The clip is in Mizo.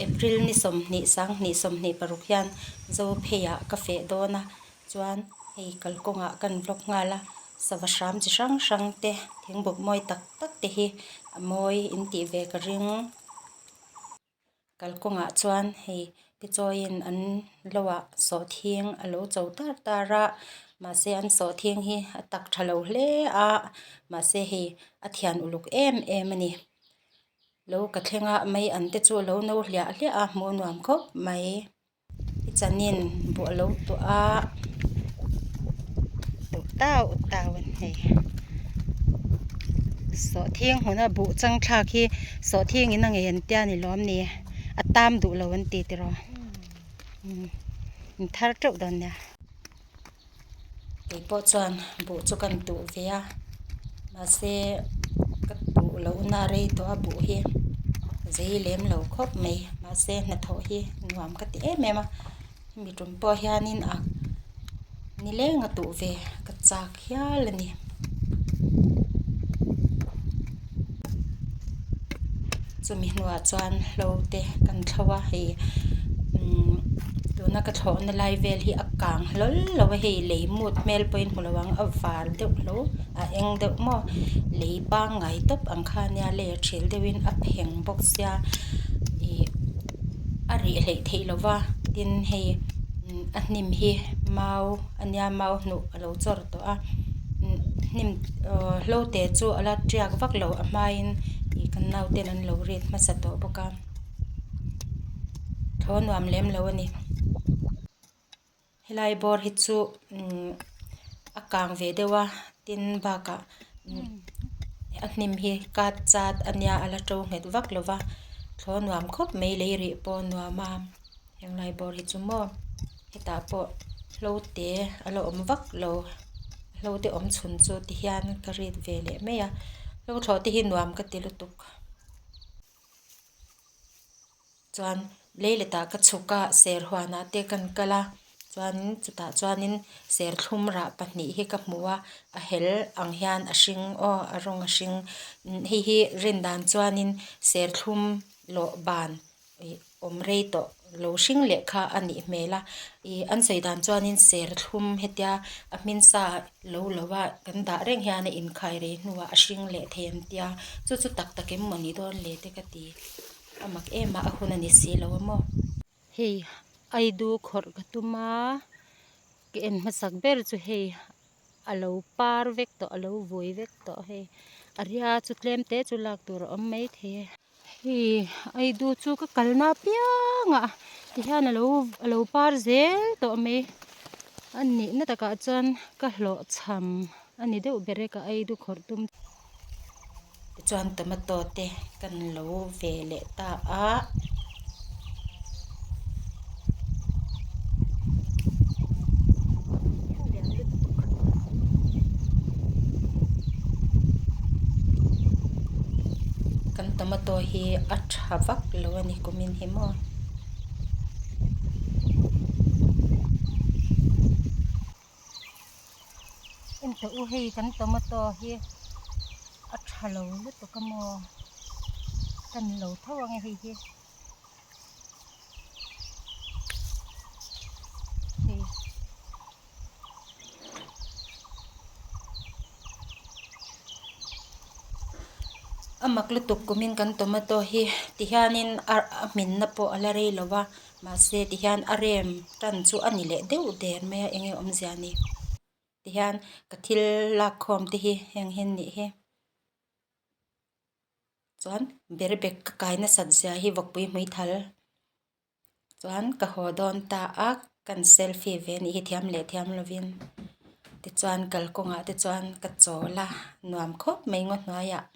April ni 20 sanghnih 26 hian Zopheiah ka feh dawn a chuan hei kalkawngah kan vlog nghal a sava hram chi hrang hrang te thingbuk mawi tak tak te hi a mawi in tih ve ka ring. Kalkawngah chuan hei tichawiin an lo ah sawhthing a lo cho tar tar a mahse an sawhthing hi a tak tha lo hle a mahse hei a thian uluk em em a ni lo ka thleng a mai an te chu a lo no hliah hliah a hmuh a nuam khawp mai. I chanin buh a lo tuah a duh tau tau a ni sawhthing hmuna buh chang thlak hi sawhthing in a ngei an tia ni lawm ni a tam duh lo an ti tiraw in thar teuh dawn nia. Kei pawh chuan buh chu kan tuh ve a mahse ka tuh lohna rei tawh a buh hi zei lem lo khawp mai mahse hnathawh hi nuam ka ti em em a hemi tum pawh hianin a nileng a tuh ve ka chak hial a ni. Chumi hnuah chuan hlo te kan thlo a hei umm tuna ka thlawhna lai vel hi a kang hlawl lo a hei lei mut hmel pawhin hmu lo ang a var deuh hlo a eng deuh maw lei pangngai tawp ang kha ania lei a thil deuhin a pheng bawk sia ih a rih hleih theih lo va tin hei a hnim hi mau ania mau hnuh a lo chawr tawh a hnim aw hlo te chu a la tiak vak lo a hmain ih kan nauten an lo rit hmasa tawh bawk a thaw nuam lem lo a ni helai bawr hi chu umm a kang ve deuh a tin bakah a hnim hi kat chat a nia a la to nghet vak lo va thaw nuam khawp mai lei rih pawh a nuam a. Henglai bawr hi chu maw hetah pawh hlo te a la awm vak lo hlo te awm chhun chu ti hian ka rit ve leh mai a hlo thlawh te hi nuam ka ti lutuk chuan leiletah ka chhuk a serhuanah te kan kal a chuan chutah chuanin serthlum rah pahnih hi ka hmu a a hel ang hian a hring aw a rawng a hring hei hi rin dan chuanin serthlum lawh ban. Ih awm rei tawh lo hring leh kha a nih hmel a ih an sawi dan chuanin serthlum hetia a hmin sa lo lo a kan dah reng hian a inkhai rei hnuah a hring leh thei an tia chu chu tak tak em mawni dawn le te ka ti a mak em a a hun a ni si lo a maw. Hei aidu khawrh ka tum a ka en hmasak ber chu hei a lo par vek tawh a lo vui vek tawh hei a ria chu tlem te chu lak tur a awm maithei e. Hei aidu chu ka kalna apiangah tihian alo alo par zel tawh mai a nihna takah chuan ka hlawhchham a ni deuh ber e ka aidu khawrh tum. Tichuan tomato te kan lo ve leh ta a. Kan tomato hi a tha vak lo a ni kumin hi maw. Enteh u hei kan tomato hi a tha lo lutuk a maw kan lo tho ang e hei hi. Hei. A mak lutuk kumin kan tomato hi tihianin a hminna pawh a la rei lo va mahse tihian a rem tan chu a ni leh deuh der mai a eng nge awmzia ni tihian ka thil lak khawm te hi heng hi an nih hi. Chuan ber bag ka kai nasat zia hi vawkpui hmuithal chuan ka haw dawn ta a kan selfie ve anih hi thiam leh thiam lovin tichuan kalkawngah te chuan ka chawl a nuam khawp mai ngaw hnuaiah.